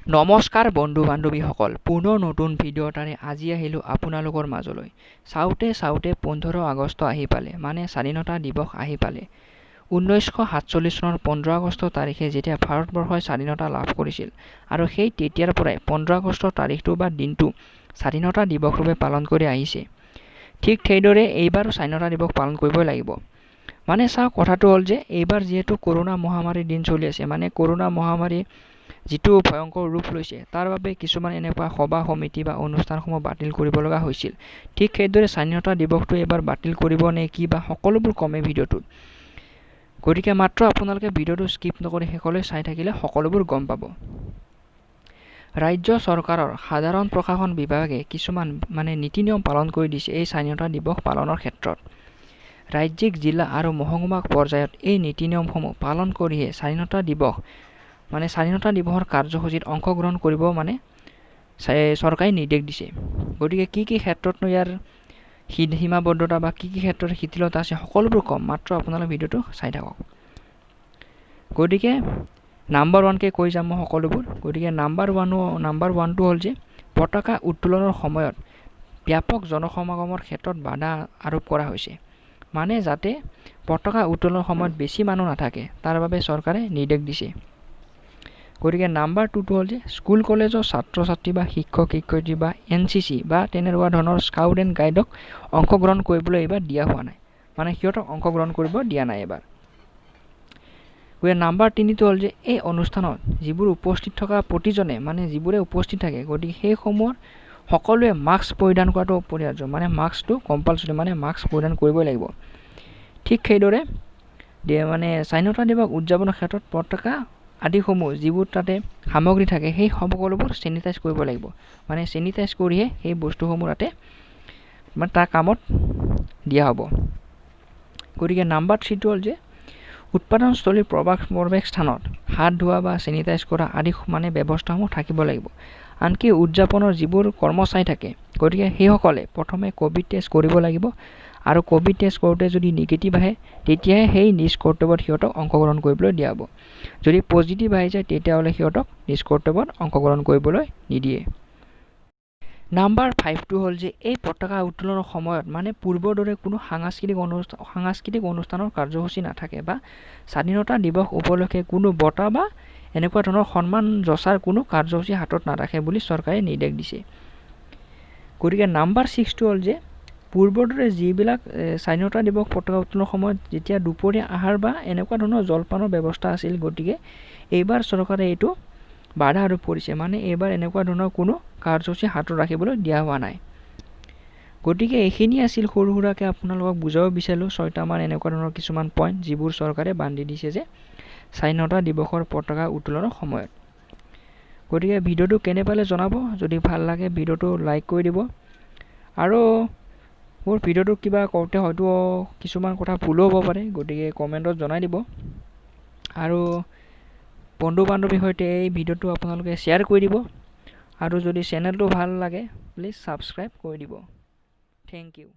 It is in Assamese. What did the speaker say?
নমস্কাৰ বন্ধু বান্ধৱীসকল, পুনৰ নতুন ভিডিঅ' এটাৰে আজি আহিলোঁ আপোনালোকৰ মাজলৈ। চাওঁতে চাওঁতে 15 আগষ্ট আহি পালে, মানে স্বাধীনতা দিৱস আহি পালে। 1947 চনৰ 15 আগষ্ট তাৰিখে যেতিয়া ভাৰতবৰ্ষই স্বাধীনতা লাভ কৰিছিল, আৰু সেই তেতিয়াৰ পৰাই 15 আগষ্ট তাৰিখটো বা দিনটো স্বাধীনতা দিৱস ৰূপে পালন কৰি আহিছে। ঠিক সেইদৰে এইবাৰো স্বাধীনতা দিৱস পালন কৰিবই লাগিব। মানে চাওক, কথাটো হ'ল যে এইবাৰ যিহেতু কৰোণা মহামাৰীৰ দিন চলি আছে, মানে কৰোণা মহামাৰী যিটো ভয়ংকৰ ৰূপ লৈছে, তাৰ বাবে কিছুমান এনেকুৱা সভা সমিতি বা অনুষ্ঠানসমূহ বাতিল কৰিব লগা হৈছিল। ঠিক সেইদৰে স্বাধীনতা দিৱসটো এইবাৰ বাতিল কৰিব নে কি বা সকলোবোৰ কমেই ভিডিঅ'টোত। গতিকে মাত্ৰ আপোনালোকে ভিডিঅ'টো স্কিপ নকৰি শেষলৈ চাই থাকিলে সকলোবোৰ গম পাব। ৰাজ্য চৰকাৰৰ সাধাৰণ প্ৰশাসন বিভাগে কিছুমান মানে নীতি নিয়ম পালন কৰি দিছে এই স্বাধীনতা দিৱস পালনৰ ক্ষেত্ৰত। ৰাজ্যিক, জিলা আৰু মহকুমা পৰ্যায়ত এই নীতি নিয়মসমূহ পালন কৰিহে স্বাধীনতা দিৱস মানে স্বাধীনতা দিৱসৰ কাৰ্যসূচীত অংশগ্ৰহণ কৰিব মানে চৰকাৰে নিৰ্দেশ দিছে। গতিকে কি কি ক্ষেত্ৰতনো ইয়াৰ সীমাবদ্ধতা বা কি কি ক্ষেত্ৰত শিথিলতা আছে সকলোবোৰ কম, মাত্ৰ আপোনালোকে ভিডিঅ'টো চাই থাকক। গতিকে নাম্বাৰ ওৱানকৈ কৈ যাম মই সকলোবোৰ। গতিকে নাম্বাৰ ওৱানটো হ'ল যে পতাকা উত্তোলনৰ সময়ত ব্যাপক জনসমাগমৰ ক্ষেত্ৰত বাধা আৰোপ কৰা হৈছে। মানে যাতে পতাকা উত্তোলনৰ সময়ত বেছি মানুহ নাথাকে তাৰ বাবে চৰকাৰে নিৰ্দেশ দিছে। গতিকে নাম্বাৰ টুটো হ'ল যে স্কুল কলেজৰ ছাত্ৰ ছাত্ৰী বা শিক্ষক শিক্ষয়িত্ৰী বা NCC বা তেনেকুৱা ধৰণৰ স্কাউট এণ্ড গাইডক অংশগ্ৰহণ কৰিবলৈ এইবাৰ দিয়া হোৱা নাই, মানে সিহঁতক অংশগ্ৰহণ কৰিব দিয়া নাই এইবাৰ। গতিকে নাম্বাৰ তিনিটো হ'ল যে এই অনুষ্ঠানত যিবোৰ উপস্থিত থকা প্ৰতিজনে মানে যিবোৰে উপস্থিত থাকে, গতিকে সেইসমূহৰ সকলোৱে মাস্ক পৰিধান কৰাটো অপৰিহাৰ্য, মানে মাস্কটো কম্পালচৰি, মানে মাস্ক পৰিধান কৰিবই লাগিব। ঠিক সেইদৰে মানে স্বাধীনতা দিৱস উদযাপনৰ ক্ষেত্ৰত পতাকা আদিসমূহ যিবোৰ তাতে সামগ্ৰী থাকে সেই সকলোবোৰ চেনিটাইজ কৰিব লাগিব, মানে চেনিটাইজ কৰিহে সেই বস্তুসমূহ তাতে মানে তাৰ কামত দিয়া হ'ব। গতিকে নাম্বাৰ থ্ৰীটো হ'ল যে উৎপাদনস্থলীৰ প্ৰৱেশ স্থানত হাত ধোৱা বা চেনিটাইজ কৰা আদি মানে ব্যৱস্থাসমূহ থাকিব লাগিব। আনকি উদযাপনৰ যিবোৰ কৰ্মচাৰী থাকে, গতিকে সেইসকলে প্ৰথমে ক'ভিড টেষ্ট কৰিব লাগিব, আৰু ক'ভিড টেষ্ট কৰোঁতে যদি নিগেটিভ আহে তেতিয়াহে সেই নিজ কৰ্তব্যত সিহঁতক অংশগ্ৰহণ কৰিবলৈ দিয়া হ'ব। যদি পজিটিভ আহি যায় তেতিয়াহ'লে সিহঁতক নিজ কৰ্তব্যত অংশগ্ৰহণ কৰিবলৈ নিদিয়ে। নাম্বাৰ ফাইভটো হ'ল যে এই পতাকা উত্তোলনৰ সময়ত মানে পূৰ্বৰ দৰে কোনো সাংস্কৃতিক অনুষ্ঠানৰ কাৰ্যসূচী নাথাকে বা স্বাধীনতা দিৱস উপলক্ষে কোনো বঁটা বা এনেকুৱা ধৰণৰ সন্মান যচাৰ কোনো কাৰ্যসূচী হাতত নাৰাখে বুলি চৰকাৰে নিৰ্দেশ দিছে। গতিকে নাম্বাৰ ছিক্সটো হ'ল যে পূৰ্বৰ দৰে যিবিলাক স্বাধীনতা দিৱস পতাকা উত্তোলনৰ সময়ত যেতিয়া দুপৰীয়া আহাৰ বা এনেকুৱা ধৰণৰ জলপানৰ ব্যৱস্থা আছিল, গতিকে এইবাৰ চৰকাৰে এইটো বাধা আৰোপ কৰিছে, মানে এইবাৰ এনেকুৱা ধৰণৰ কোনো কাৰ্যসূচী হাতত ৰাখিবলৈ দিয়া হোৱা নাই। গতিকে এইখিনি আছিল সৰু সুৰাকৈ আপোনালোকক বুজাব বিচাৰিলোঁ ছয়টামান এনেকুৱা ধৰণৰ কিছুমান পইণ্ট যিবোৰ চৰকাৰে বান্ধি দিছে যে স্বাধীনতা দিৱসৰ পতাকা উত্তোলনৰ সময়ত। গতিকে ভিডিঅ'টো কেনে পালে জনাব, যদি ভাল লাগে ভিডিঅ'টো লাইক কৰি দিব, আৰু মোৰ ভিডিঅ'টো কিবা কওঁতে হয়তো কিছুমান কথা ভুলো হ'ব পাৰে, গতিকে কমেণ্টত জনাই দিব, আৰু বন্ধু বান্ধৱীৰ সৈতে এই ভিডিঅ'টো আপোনালোকে শ্বেয়াৰ কৰি দিব, আৰু যদি চেনেলটো ভাল লাগে প্লিজ ছাবস্ক্ৰাইব কৰি দিব। Thank you.